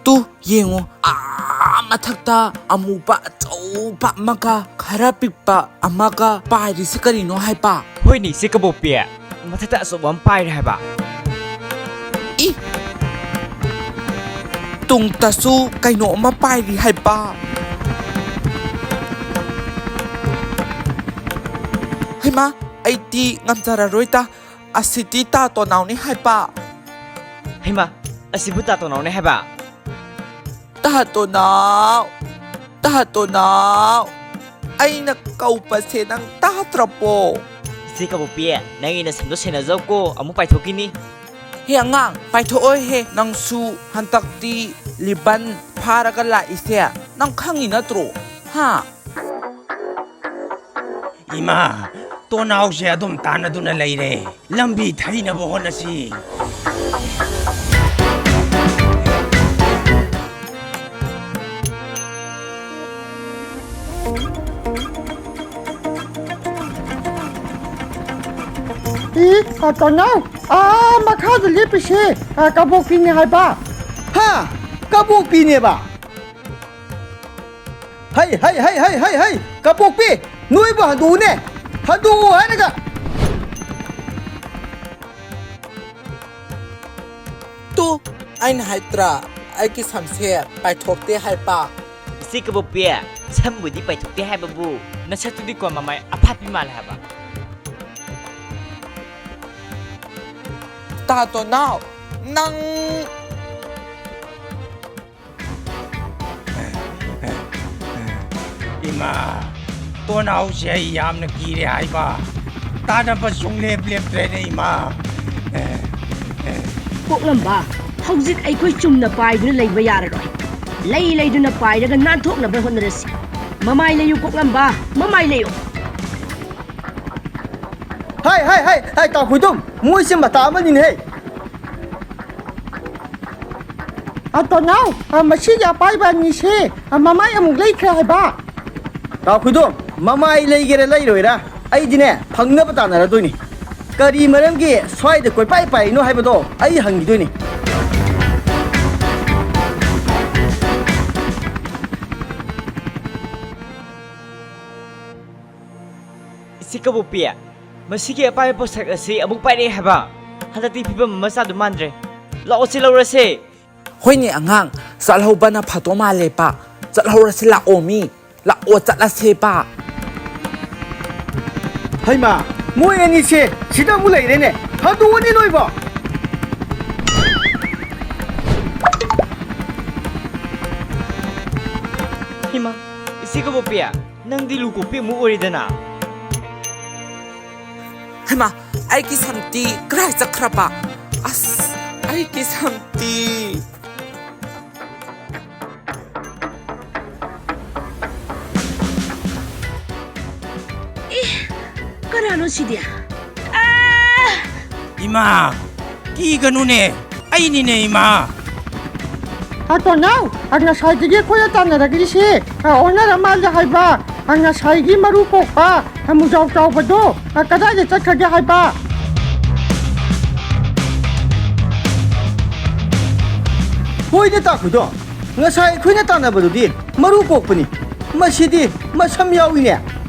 ꯇꯨ ꯌꯦꯡꯉꯣ, ꯑꯥ ꯃꯊꯛꯇ ꯑꯃꯨꯕ ꯑꯆꯧꯕ ꯑꯃꯒ ꯈꯔ ꯄꯤꯛꯄ ꯑꯃꯒ ꯄꯥꯏꯔꯤꯁꯤ ꯀꯔꯤꯅꯣ ꯍꯥꯏꯕ? ꯍꯣꯏꯅꯦ, ꯏꯆꯦ ꯀꯕꯣꯛꯄꯤ, ꯃꯊꯛꯇ ꯑꯆꯧꯕ ꯑꯃ ꯄꯥꯏꯔꯦ ꯍꯥꯏꯕ꯫ ꯏ! ꯇꯨꯡꯗꯁꯨ ꯀꯩꯅꯣ ꯑꯃ ꯄꯥꯏꯔꯤ ꯍꯥꯏꯕ꯫ ꯍꯩꯃꯥ, ꯑꯩꯗꯤ ꯉꯝꯖꯔꯔꯣꯏꯗ꯫ ꯑꯁꯤꯗꯤ ꯇꯥ ꯇꯣꯅꯥꯎꯅꯤ ꯍꯥꯏꯕ꯫ ꯍꯩꯃꯥ, ꯑꯁꯤꯕꯨ ꯇꯥ ꯇꯣꯅꯥꯎꯅꯤ ꯍꯥꯏꯕ? ꯇꯥ ꯇꯣꯅꯥꯎ, ꯇꯥ ꯇꯣꯅꯥꯎ, ꯑꯩꯅ ꯀꯧꯕꯁꯦ ꯅꯪ ꯇꯥꯗ꯭ꯔꯕꯣ? ꯏꯆꯦ ꯀꯕꯣꯛꯄꯤ, ꯅꯪꯒꯤ ꯅꯁꯝꯗꯣ ꯁꯦꯟꯅꯖꯧꯀꯣ, ꯑꯃꯨꯛ ꯄꯥꯏꯊꯣꯛꯈꯤꯅꯤ꯫ ꯍꯦ ꯑꯉꯥꯡ, ꯄꯥꯏꯊꯣꯛꯑꯣꯏꯍꯦ ꯅꯪꯁꯨ꯫ ꯍꯟꯗꯛꯇꯤ ꯂꯤꯕꯟ ꯐꯥꯔꯒ ꯂꯥꯛꯏꯁꯦ ꯅꯪ ꯈꯪꯉꯤ ꯅꯠꯇ꯭ꯔꯣ? ꯍꯥ? ꯏꯃꯥ, ꯇꯣꯅꯥꯎꯁꯦ ꯑꯗꯨꯝ ꯇꯥꯟꯅꯗꯨꯅ ꯂꯩꯔꯦ꯫ ꯂꯝꯕꯤ ꯊꯩꯅꯕ ꯍꯣꯠꯅꯁꯤ꯫ ꯏ, ꯑ, ꯇꯣꯅꯥꯎ, ꯑꯥ, ꯃꯈꯥꯗ ꯂꯦꯞꯄꯤꯁꯦ, ꯑ, ꯀꯕꯣꯛꯄꯤꯅꯦ ꯍꯥꯏꯕ꯫ ꯍꯥ? ꯀꯕꯣꯛꯄꯤꯅꯦꯕ? ꯍꯩ, ꯍꯩ, ꯍꯩ, ꯍꯩ, ꯍꯩ, ꯍꯩ, ꯀꯕꯣꯛꯄꯤ, ꯅꯣꯏꯕꯨ ꯍꯟꯗꯣꯛꯎꯅꯦ, ꯍꯟꯗꯣꯛꯎ ꯍꯥꯏꯔꯒ꯫ ꯇꯨ, ꯑꯩꯅ ꯍꯥꯏꯗ꯭ꯔꯥ, ꯑꯩꯒꯤ ꯁꯝꯁꯦ ꯄꯥꯏꯊꯣꯛꯇꯦ ꯍꯥꯏꯕ꯫ ꯏꯆꯦ ꯀꯕꯣꯛꯄꯤ, ꯁꯝꯕꯨꯗꯤ ꯄꯥꯏꯊꯣꯛꯇꯦ ꯍꯥꯏꯕꯕꯨ, ꯅꯁꯛꯇꯨꯗꯤꯀꯣ ꯃꯃꯥꯏ ꯑꯐꯥꯠꯄꯤ ꯃꯥꯜꯂꯦ ꯍꯥꯏꯕ꯫ ꯇꯥ ꯇꯣꯅꯥꯎ, ꯅꯪ ꯏꯃꯥ, ꯇꯣꯅꯥꯎꯁꯦ ꯑꯩ ꯌꯥꯝꯅ ꯀꯤꯔꯦ ꯍꯥꯏꯕ꯫ ꯇꯥꯟꯅꯕ ꯁꯨꯡꯂꯦꯞ ꯂꯦꯞꯇ꯭ꯔꯦꯅꯦ, ꯏꯃꯥ꯫ ꯀꯣꯛꯂꯝꯕ, ꯍꯧꯖꯤꯛ ꯑꯩꯈꯣꯏ ꯆꯨꯝꯅ ꯄꯥꯏꯗꯨꯅ ꯂꯩꯕ ꯌꯥꯔꯔꯣꯏ꯫ ꯂꯩ ꯂꯩꯗꯨꯅ ꯄꯥꯏꯔꯒ ꯅꯥꯟꯊꯣꯛꯅꯕ ꯍꯣꯠꯅꯔꯁꯤ꯫ ꯃꯃꯥꯏ ꯂꯩꯌꯨ ꯀꯣꯛꯂꯝꯕ, ꯃꯃꯥꯏ ꯂꯩꯌꯨ꯫ ꯍꯥꯏ, ꯍꯥꯏ, ꯍꯥꯏ, ꯍꯥꯏ, ꯇꯥ ꯈꯣꯏꯗꯨꯝ, ꯃꯣꯏꯁꯦ ꯃꯇꯥ ꯑꯃꯅꯤꯅꯦꯍꯦ꯫ ꯑ, ꯇꯣꯅꯥꯎ, ꯑ, ꯃꯁꯤꯒꯤ ꯑꯄꯥꯏꯕ ꯑꯅꯤꯁꯦ, ꯑ, ꯃꯃꯥꯏ ꯑꯃꯨꯛ ꯂꯩꯈ꯭ꯔꯦ ꯍꯥꯏꯕ꯫ ꯇꯥ ꯈꯣꯏꯗꯣꯝ, ꯃꯃꯥꯏ ꯂꯩꯒꯦꯔꯥ ꯂꯩꯔꯣꯏꯔꯥ, ꯑꯩꯗꯤꯅꯦ, ꯐꯪꯅꯕ ꯇꯥꯟꯅꯔꯗꯣꯏꯅꯤ꯫ ꯀꯔꯤ ꯃꯔꯝꯒꯤ ꯁ꯭ꯋꯥꯏꯗ ꯀꯣꯏꯄꯥꯏ ꯄꯥꯏꯔꯤꯅꯣ ꯍꯥꯏꯕꯗꯣ ꯑꯩ ꯍꯪꯈꯤꯗꯣꯏꯅꯤ꯫ ꯏꯆꯦ ꯀꯕꯣꯛꯄꯤ, ꯃꯁꯤꯒꯤ ꯑꯄꯥꯏꯕ ꯄꯣꯠꯁꯛ ꯑꯁꯤ ꯑꯃꯨꯛ ꯄꯥꯏꯔꯛꯑꯦ ꯍꯥꯏꯕ꯫ ꯍꯟꯗꯛꯇꯤ ꯐꯤꯕꯝ ꯑꯃ ꯆꯥꯗꯧ ꯃꯥꯟꯗ꯭ꯔꯦ꯫ ꯂꯥꯛꯑꯣꯁꯦ, ꯂꯧꯔꯁꯦ꯫ ꯍꯣꯏꯅꯦ ꯑꯉꯥꯡ, ꯆꯠꯍꯧꯕꯅ ꯐꯗꯧ ꯃꯥꯜꯂꯦ ꯄꯥ꯫ ꯆꯠꯍꯧꯔꯁꯤ ꯂꯥꯛꯑꯣ ꯃꯤ꯫ ꯂꯥꯛꯑꯣ ꯆꯠꯂꯁꯦ ꯄꯥ꯫ ꯍꯩꯃꯥ, ꯃꯣꯏ ꯑꯅꯤꯁꯦ ꯁꯤꯗ ꯑꯃꯨꯛ ꯂꯩꯔꯦꯅꯦ꯫ ꯍꯟꯗꯣꯛꯑꯅꯤ ꯅꯣꯏꯕꯣ꯫ ꯍꯩꯃꯥ, ꯏꯆꯦ ꯀꯕꯣꯛꯄꯤ, ꯅꯪꯗꯤ ꯂꯨ ꯀꯣꯛꯄꯤ ꯑꯃꯨꯛ ꯑꯣꯏꯔꯦꯗꯅ꯫ ꯍꯩꯃꯥ, ꯑꯩꯒꯤ ꯁꯝꯇꯤ ꯀꯔꯥꯏ ꯆꯠꯈ꯭ꯔꯕ? ꯑꯁ, ꯑꯩꯒꯤ ꯁꯝꯇꯤ꯫ ꯑꯦ, ꯀꯅꯥꯅꯣ ꯁꯤꯗꯤ? ꯑꯥ! ꯏꯃꯥ, ꯀꯤꯒꯅꯨꯅꯦ, ꯑꯩꯅꯤꯅꯦ, ꯏꯃꯥ꯫ ꯍꯥꯇꯣꯅꯥꯎ, ꯉꯁꯥꯏꯗꯒꯤ ꯑꯩꯈꯣꯏꯅ ꯇꯥꯟꯅꯔꯛꯂꯤꯁꯤ, ꯑ, ꯑꯣꯟꯅꯔ ꯃꯥꯜꯂꯦ ꯍꯥꯏꯕ꯫ ꯑ, ꯉꯁꯥꯏꯒꯤ ꯃꯔꯨ ꯀꯣꯛꯄ, ꯑ, ꯃꯨꯖꯥꯎ ꯆꯥꯎꯕꯗꯣ, ꯑ, ꯀꯗꯥꯏꯗ ꯆꯠꯈ꯭ꯔꯒꯦ ꯍꯥꯏꯕ? ꯍꯣꯏꯅꯦ ꯇꯥꯈꯨꯗꯣ, ꯉꯁꯥꯏ ꯑꯩꯈꯣꯏꯅ ꯇꯥꯟꯅꯕꯗꯨꯗꯤ ꯃꯔꯨ ꯀꯣꯛꯄꯅꯤ꯫ ꯃꯁꯤꯗꯤ ꯃꯁꯝ ꯌꯥꯎꯏꯅꯦ꯫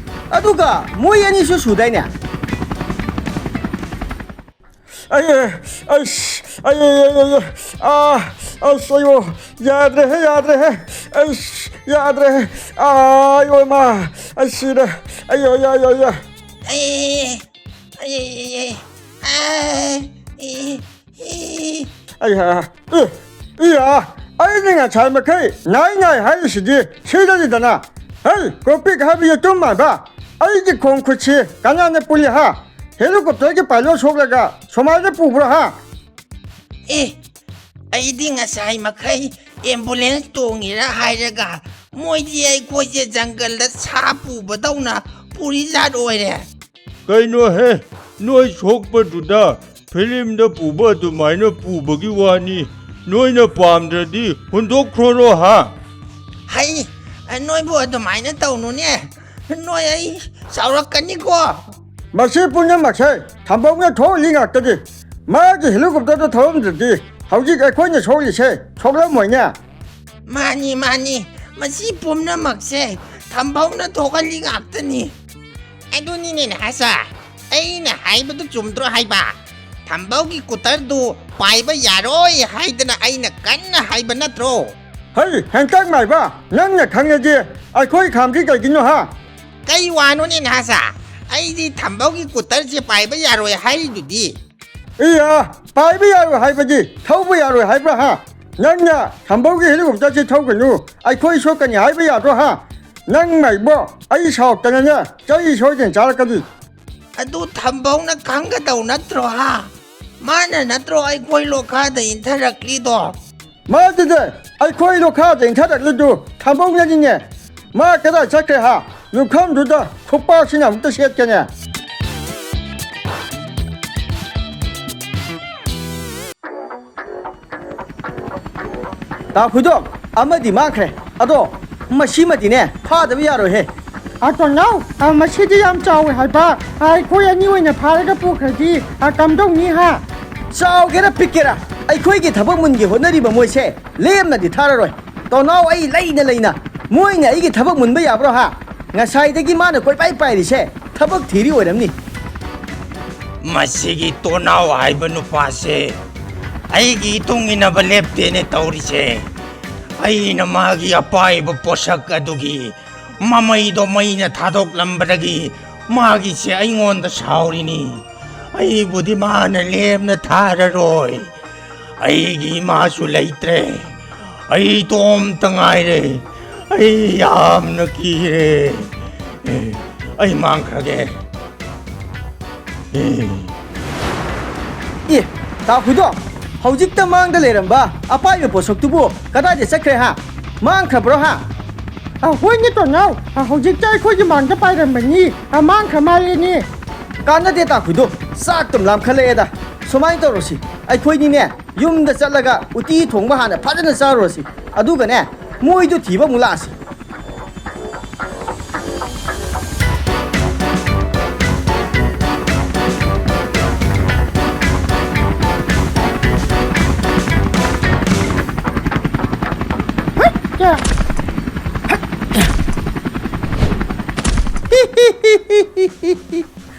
ꯑꯗꯨꯒ ꯃꯣꯏ ꯑꯅꯤꯁꯨ ꯁꯨꯗꯥꯏꯅꯦ? ꯑꯩ, ꯑꯩꯁ, ꯑꯩ, ꯑꯩ, ꯑꯩ, ꯑꯩ, ꯑꯥ, ꯑꯁ, ꯑꯌꯣ, ꯌꯥꯗ꯭ꯔꯦꯍꯦ, ꯌꯥꯗ꯭ꯔꯦꯍꯦ, ꯑꯩꯁ, ꯌꯥꯗ꯭ꯔꯦꯍꯦ, ꯑꯥ, ꯑꯌꯣ, ꯏꯃꯥ, ꯑꯩ ꯁꯤꯔꯦ, ꯑꯌꯣ, ꯌꯥ, ꯌꯥ, ꯌꯥ꯫ ꯑꯩ, ꯑꯩ, ꯑꯩ, ꯑꯩ, ꯑꯥ, ꯏ, ꯏ꯫ ꯑꯩ, ꯑꯥ, ꯏ, ꯏ, ꯑꯥ, ꯑꯩꯅ ꯉꯁꯥꯏ ꯃꯈꯩ ꯅꯥꯏ ꯅꯥꯏ ꯍꯥꯏꯔꯤꯁꯤꯗꯤ ꯁꯤꯗꯅꯤꯗꯅ꯫ ꯍꯩ, ꯀꯣꯄꯤꯛ ꯍꯥꯏꯕ ꯌꯦꯇꯨꯝ ꯃꯥꯟꯕ, ꯑꯩꯒꯤ ꯈꯣꯡ ꯈꯨꯠꯁꯤ ꯀꯅꯥꯅ ꯄꯨꯜꯂꯤ ꯍꯥ? ꯍꯦꯂꯤꯀꯣꯞꯇꯔꯒꯤ ꯄꯥꯏꯂꯣꯠ ꯁꯣꯛꯂꯒ ꯁꯨꯃꯥꯏꯅ ꯄꯨꯕ꯭ꯔꯣ ꯍꯥ? ꯑꯦ, ꯑꯩꯗꯤ ꯉꯁꯥꯏ ꯃꯈꯩ ꯑꯦꯝꯕꯨꯂꯦꯟꯁ ꯇꯣꯡꯉꯤꯔꯥ ꯍꯥꯏꯔꯒ, ꯃꯣꯏꯗꯤ ꯑꯩꯈꯣꯏꯁꯦ ꯖꯪꯒꯜꯗ ꯁꯥ ꯄꯨꯕꯗꯧꯅ ꯄꯨꯔꯤ ꯖꯥꯠ ꯑꯣꯏꯔꯦ꯫ ꯀꯩꯅꯣꯍꯦ, ꯅꯣꯏ ꯁꯣꯛꯄꯗꯨꯗ ꯐꯤꯂꯝꯗ ꯄꯨꯕ ꯑꯗꯨꯃꯥꯏꯅ ꯄꯨꯕꯒꯤ ꯋꯥꯅꯤ꯫ ꯅꯣꯏꯅ ꯄꯥꯝꯗ꯭ꯔꯗꯤ ꯍꯨꯟꯗꯣꯛꯈ꯭ꯔꯣꯔꯣ ꯍꯥ? ꯍꯩ, ꯅꯣꯏꯕꯨ ꯑꯗꯨꯃꯥꯏꯅ ꯇꯧꯅꯨꯅꯦ꯫ ꯅꯣꯏ ꯑꯩ ꯆꯥꯎꯔꯛꯀꯅꯤꯀꯣ꯫ ꯃꯁꯤ ꯄꯨꯝꯅꯃꯛꯁꯦ ꯊꯝꯕꯧꯅ ꯊꯣꯛꯍꯜꯂꯤ ꯉꯥꯛꯇꯅꯤ꯫ ꯃꯥꯒꯤ ꯍꯦꯂꯤꯀꯣꯞꯇꯔꯗꯣ ꯊꯧꯔꯝꯗ꯭ꯔꯗꯤ ꯍꯧꯖꯤꯛ ꯑꯩꯈꯣꯏꯅ ꯁꯣꯛꯂꯤꯁꯦ ꯁꯣꯛꯂꯝꯃꯣꯏꯅꯦ꯫ ꯃꯥꯅꯤ, ꯃꯥꯅꯤ, ꯃꯁꯤ ꯄꯨꯝꯅꯃꯛꯁꯦ ꯊꯝꯕꯧꯅ ꯊꯣꯛꯍꯜꯂꯤ ꯉꯥꯛꯇꯅꯤ꯫ ꯑꯗꯨꯅꯤꯅꯦ ꯅꯍꯥꯁꯥ, ꯑꯩꯅ ꯍꯥꯏꯕꯗꯨ ꯆꯨꯝꯗ꯭ꯔꯣ ꯍꯥꯏꯕ? ꯊꯝꯕꯧꯒꯤ ꯀꯨꯇꯔꯗꯨ ꯄꯥꯏꯕ ꯌꯥꯔꯣꯏ ꯍꯥꯏꯗꯅ ꯑꯩꯅ ꯀꯟꯅ ꯍꯥꯏꯕ ꯅꯠꯇ꯭ꯔꯣ? ꯍꯩ, ꯍꯦꯟꯇꯛ ꯃꯥꯏꯕ, ꯅꯪꯅ ꯈꯪꯉꯗꯤ ꯑꯩꯈꯣꯏ ꯈꯥꯝꯗꯤ ꯀꯩꯒꯤꯅꯣ ꯍꯥ? ꯀꯩ ꯋꯥꯅꯣꯅꯦ ꯅꯍꯥꯁꯥ? ꯑꯩꯗꯤ ꯊꯝꯕꯧꯒꯤ ꯀꯨꯇꯔꯁꯦ ꯄꯥꯏꯕ ꯌꯥꯔꯣꯏ ꯍꯥꯏꯔꯤꯗꯨꯗꯤ꯫ ꯏꯌꯥ, ꯄꯥꯏꯕ ꯌꯥꯔꯣꯏ ꯍꯥꯏꯕꯗꯤ ꯊꯧꯕ ꯌꯥꯔꯣꯏ ꯍꯥꯏꯕ꯭ꯔꯥ ꯍꯥ? ꯅꯪꯅ ꯊꯝꯕꯧꯒꯤ ꯍꯦꯂꯤꯀꯣꯞꯇꯔꯁꯤ ꯊꯧꯒꯅꯨ, ꯑꯩꯈꯣꯏ ꯁꯣꯛꯀꯅꯤ ꯍꯥꯏꯕ ꯌꯥꯗ꯭ꯔꯣ ꯍꯥ? ꯅꯪ ꯃꯥꯏꯕꯣ, ꯑꯩ ꯁꯥꯎꯔꯛꯇꯅꯅꯦ ꯆꯩ ꯁꯣꯏꯗꯅ ꯆꯥꯔꯛꯀꯅꯤ꯫ ꯑꯗꯨ ꯊꯝꯕꯧꯅ ꯈꯪꯒꯗꯧ ꯅꯠꯇ꯭ꯔꯣ ꯍꯥ? ꯃꯥꯅ ꯅꯠꯇ꯭ꯔꯣ ꯑꯩꯈꯣꯏ ꯂꯣꯈꯥꯗ ꯏꯟꯊꯔꯛꯂꯤꯗꯣ? ꯃꯥꯗꯨꯗ ꯑꯩꯈꯣꯏ ꯂꯣꯈꯥꯗ ꯏꯟꯊꯔꯛꯂꯤꯗꯨ ꯊꯥꯕꯧꯅꯅꯤꯅꯦ꯫ ꯃꯥ ꯀꯗꯥꯏ ꯆꯠꯈ꯭ꯔꯦ ꯍꯥ? ꯂꯨꯈꯝꯗꯨꯗ ꯈꯨꯄꯥꯛꯁꯤꯅ ꯑꯃꯨꯛꯇ ꯁꯦꯠꯀꯦꯅꯦ꯫ ꯇꯥ ꯈꯨꯏꯗꯣ, ꯑꯃꯗꯤ ꯃꯥꯡꯈ꯭ꯔꯦ꯫ ꯑꯗꯣ ꯃꯁꯤꯃꯗꯤꯅꯦ ꯐꯥꯗꯕ ꯌꯥꯔꯣꯏꯍꯦ꯫ ꯑ, ꯇꯣꯟꯅꯥꯎ, ꯑ, ꯃꯁꯤꯗꯤ ꯌꯥꯝ ꯆꯥꯎꯋꯦ ꯍꯥꯏꯕ꯫ ꯑ, ꯑꯩꯈꯣꯏ ꯑꯅꯤ ꯑꯣꯏꯅ ꯐꯥꯔꯒ ꯄꯨꯈ꯭ꯔꯗꯤ, ꯑ, ꯀꯝꯗꯧꯅꯤ ꯍꯥ? ꯆꯥꯎꯒꯦꯔꯥ ꯄꯤꯛꯀꯦꯔꯥ, ꯑꯩꯈꯣꯏꯒꯤ ꯊꯕꯛ ꯃꯨꯟꯒꯤ ꯍꯣꯠꯅꯔꯤꯕ ꯃꯣꯏꯁꯦ ꯂꯦꯝꯅꯗꯤ ꯊꯥꯔꯔꯣꯏ꯫ ꯇꯣꯟꯅꯥꯎ, ꯑꯩ ꯂꯩꯅ ꯂꯩꯅ ꯃꯣꯏꯅ ꯑꯩꯒꯤ ꯊꯕꯛ ꯃꯨꯟꯕ ꯌꯥꯕ꯭ꯔꯣ ꯍꯥ? ꯉꯁꯥꯏꯗꯒꯤ ꯃꯥꯅ ꯀꯣꯏꯄꯥꯏ ꯄꯥꯏꯔꯤꯁꯦ ꯊꯕꯛ ꯊꯤꯔꯤ ꯑꯣꯏꯔꯝꯅꯤ꯫ ꯃꯁꯤꯒꯤ ꯇꯣꯟꯅꯥꯎ ꯍꯥꯏꯕ ꯅꯨꯄꯥꯁꯦ ꯑꯩꯒꯤ ꯏꯇꯨꯡ ꯏꯟꯅꯕ ꯂꯦꯞꯇꯦꯅꯦ ꯇꯧꯔꯤꯁꯦ꯫ ꯑꯩꯅ ꯃꯥꯒꯤ ꯑꯄꯥꯏꯕ ꯄꯣꯠꯁꯛ ꯑꯗꯨꯒꯤ ꯃꯃꯩꯗꯣ ꯃꯩꯅ ꯊꯥꯗꯣꯛꯂꯝꯕꯗꯒꯤ ꯃꯥꯒꯤꯁꯦ ꯑꯩꯉꯣꯟꯗ ꯁꯥꯎꯔꯤꯅꯤ꯫ ꯑꯩꯕꯨꯗꯤ ꯃꯥꯅ ꯂꯦꯝꯅ ꯊꯥꯔꯔꯣꯏ꯫ ꯑꯩꯒꯤ ꯏꯃꯥꯁꯨ ꯂꯩꯇ꯭ꯔꯦ꯫ ꯑꯩ ꯏꯇꯣꯝꯇ ꯉꯥꯏꯔꯦ꯫ ꯑꯩ ꯌꯥꯝꯅ ꯀꯤꯔꯦ꯫ ꯑꯦ, ꯑꯩ ꯃꯥꯡꯈ꯭ꯔꯒꯦ꯫ ꯑꯦ꯫ ꯑꯦ, ꯇꯥ ꯈꯨꯏꯗꯣ, ꯍꯧꯖꯤꯛꯇ ꯃꯥꯡꯗ ꯂꯩꯔꯝꯕ ꯑꯄꯥꯏꯕ ꯄꯣꯠꯁꯛꯇꯨꯕꯨ ꯀꯗꯥꯏꯗ ꯆꯠꯈ꯭ꯔꯦ ꯍꯥ? ꯃꯥꯡꯈ꯭ꯔꯕ꯭ꯔꯣ ꯍꯥ? ꯑ, ꯍꯣꯏꯅꯦ ꯇꯣꯟꯅꯥꯎ, ꯑ, ꯍꯧꯖꯤꯛꯇ ꯑꯩꯈꯣꯏꯒꯤ ꯃꯥꯡꯗ ꯄꯥꯏꯔꯝꯕꯅꯤ, ꯑ, ꯃꯥꯡꯈ꯭ꯔ ꯃꯥꯜꯂꯦꯅꯦ꯫ ꯀꯥꯟꯅꯗꯦ ꯇꯥ ꯈꯨꯏꯗꯣ, ꯆꯥꯛꯇꯨꯝ ꯂꯥꯝꯈꯠꯂꯛꯑꯦꯗ꯫ ꯁꯨꯃꯥꯏꯅ ꯇꯧꯔꯁꯤ, ꯑꯩꯈꯣꯏꯅꯤꯅꯦ ꯌꯨꯝꯗ ꯆꯠꯂꯒ ꯎꯇꯤ ꯊꯣꯡꯕ ꯍꯥꯟꯅ ꯐꯖꯅ ꯆꯥꯔꯨꯔꯁꯤ, ꯑꯗꯨꯒꯅꯦ ꯃꯣꯏꯗꯣ ꯊꯤꯕ ꯑꯃꯨꯛ ꯂꯥꯛꯑꯁꯤ꯫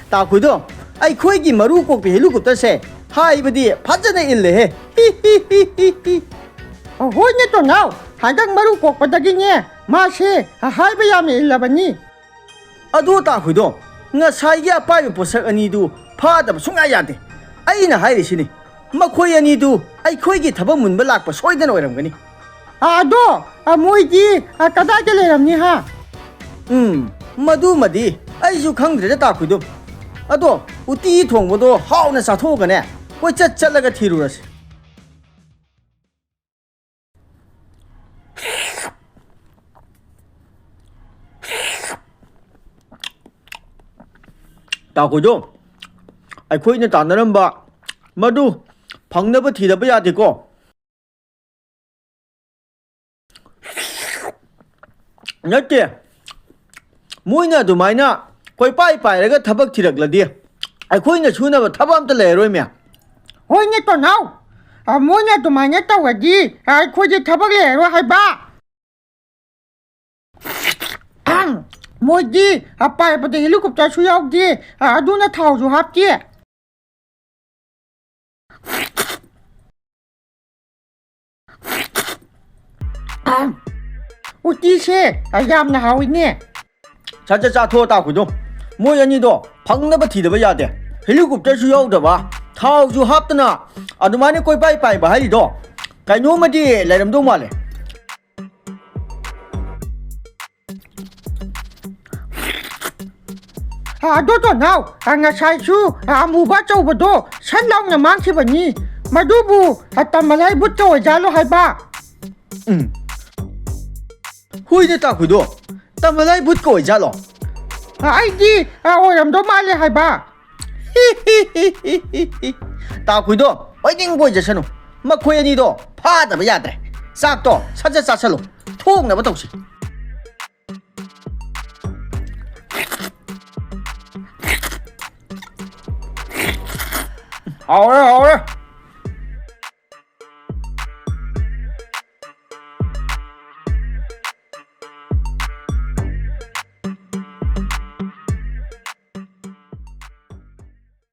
ꯇꯥ ꯈꯨꯏꯗꯣ, ꯑꯩꯈꯣꯏꯒꯤ ꯃꯔꯨ ꯀꯣꯛꯄꯤ ꯍꯦꯂꯤꯀꯣꯞꯇꯔꯁꯦ ꯍꯥꯏꯕꯗꯤ ꯐꯖꯅ ꯏꯜꯂꯦꯍꯦ꯫ ꯍꯣꯏꯅꯦ ꯇꯣꯟꯅꯥꯎ, ꯍꯟꯗꯛ ꯃꯔꯨ ꯀꯣꯛꯄꯗꯒꯤꯅꯦ ꯃꯥꯁꯦ ꯍꯥꯏꯕ ꯌꯥꯝꯅ ꯏꯜꯂꯕꯅꯤ꯫ ꯑꯗꯣ ꯇꯥ ꯈꯨꯏꯗꯣ, ꯉꯁꯥꯏꯒꯤ ꯑꯄꯥꯏꯕ ꯄꯣꯠꯁꯛ ꯑꯅꯤꯗꯨ ꯐꯥꯗꯕ ꯁꯨꯡꯌꯥ ꯌꯥꯗꯦ꯫ ꯑꯩꯅ ꯍꯥꯏꯔꯤꯁꯤꯅꯤ, ꯃꯈꯣꯏ ꯑꯅꯤꯗꯨ ꯑꯩꯈꯣꯏꯒꯤ ꯊꯕꯛ ꯃꯨꯟꯕ ꯂꯥꯛꯄ ꯁꯣꯏꯗꯅ ꯑꯣꯏꯔꯝꯒꯅꯤ꯫ ꯑꯗꯣ, ꯑ, ꯃꯣꯏꯗꯤ, ꯑ, ꯀꯗꯥꯏꯗ ꯂꯩꯔꯝꯅꯤ ꯍꯥ? ꯎꯝ, ꯃꯗꯨꯃꯗꯤ ꯑꯩꯁꯨ ꯈꯪꯗ꯭ꯔꯦꯗ ꯇꯥ ꯈꯨꯏꯗꯣ꯫ ꯑꯗꯣ ꯎꯇꯤ ꯊꯣꯡꯕꯗꯣ ꯍꯥꯎꯅ ꯆꯥꯊꯣꯛꯑꯒꯅꯦ, ꯀꯣꯏꯆꯠ ꯆꯠꯂꯒ ꯊꯤꯔꯨꯔꯁꯤ꯫ ꯇꯥꯈꯣꯏꯗꯣ, ꯑꯩꯈꯣꯏꯅ ꯇꯥꯟꯅꯔꯝꯕ ꯃꯗꯨ ꯐꯪꯅꯕ ꯊꯤꯗꯕ ꯌꯥꯗꯦꯀꯣ꯫ ꯅꯠꯇꯦ, ꯃꯣꯏꯅ ꯑꯗꯨꯃꯥꯏꯅ ꯀꯣꯏꯄꯥꯏ ꯄꯥꯏꯔꯒ ꯊꯕꯛ ꯊꯤꯔꯛꯂꯗꯤ ꯑꯩꯈꯣꯏꯅ ꯁꯨꯅꯕ ꯊꯕꯛ ꯑꯝꯇ ꯂꯩꯔꯔꯣꯏꯃꯦ꯫ ꯍꯣꯏꯅꯦ ꯇꯣꯅꯥꯎ, ꯑ, ꯃꯣꯏꯅ ꯑꯗꯨꯃꯥꯏꯅ ꯇꯧꯔꯗꯤ ꯑꯩꯈꯣꯏꯗꯤ ꯊꯕꯛ ꯂꯩꯔꯔꯣꯏ ꯍꯥꯏꯕ꯫ ꯃꯣꯏꯗꯤ ꯑꯄꯥꯏꯕꯗ ꯍꯦꯂꯤꯀꯣꯞꯇꯔꯁꯨ ꯌꯥꯎꯗꯦ, ꯑ, ꯑꯗꯨꯅ ꯊꯥꯎꯁꯨ ꯍꯥꯞꯇꯦ꯫ ꯎꯇꯤꯁꯦ ꯌꯥꯝꯅ ꯍꯥꯎꯏꯅꯦ꯫ ꯁꯠ ꯁꯠ ꯆꯥꯊꯣꯛꯑꯣ ꯇꯥꯈꯨꯗꯣ꯫ ꯃꯣꯏ ꯑꯅꯤꯗꯣ ꯐꯪꯅꯕ ꯊꯤꯗꯕ ꯌꯥꯗꯦ꯫ ꯍꯦꯂꯤꯀꯣꯞꯇꯔꯁꯨ ꯌꯥꯎꯗꯕ, ꯊꯥꯎꯁꯨ ꯍꯥꯞꯇꯅ ꯑꯗꯨꯃꯥꯏꯅ ꯀꯣꯏꯄꯥꯏ ꯄꯥꯏꯕ ꯍꯥꯏꯔꯤꯗꯣ ꯀꯩꯅꯣꯝꯃꯗꯤ ꯂꯩꯔꯝꯗꯧ ꯃꯥꯜꯂꯦ꯫ ꯑ, ꯑꯗꯣ ꯇꯣꯅꯥꯎ, ꯑ, ꯉꯁꯥꯏꯁꯨ, ꯑ, ꯑꯃꯨꯕ ꯑꯆꯧꯕꯗꯣ ꯁꯟ ꯂꯥꯎꯅ ꯃꯥꯡꯈꯤꯕꯅꯤ꯫ ꯃꯗꯨꯕꯨ, ꯑ, ꯇꯃꯂꯥꯏ ꯕꯨꯠꯀ ꯑꯣꯏꯖꯥꯠꯂꯣ ꯍꯥꯏꯕ? ꯎꯝ꯫ ꯍꯨꯏꯅꯦ ꯇꯥꯈꯨꯏꯗꯣ꯫ ꯇꯃꯂꯥꯏ ꯕꯨꯠꯀ ꯑꯣꯏꯖꯥꯠꯂꯣ? ꯑ, ꯑꯩꯗꯤ, ꯑ, ꯑꯣꯏꯔꯝꯗꯧ ꯃꯥꯜꯂꯦ ꯍꯥꯏꯕ꯫ ꯇꯥꯈꯨꯏꯗꯣ, ꯑꯣꯏꯅꯤꯡꯕ ꯑꯣꯏꯖꯁꯅꯨ꯫ ꯃꯈꯣꯏ ꯑꯅꯤꯗꯣ ꯐꯥꯗꯕ ꯌꯥꯗ꯭ꯔꯦ꯫ ꯆꯥꯛꯇꯣ ꯁꯠ ꯁꯠ ꯆꯥꯁꯜꯂꯨ꯫ ꯊꯣꯡꯅꯕ ꯇꯧꯁꯤ꯫ ꯍꯥꯎꯔꯦ, ꯍꯥꯎꯔꯦ꯫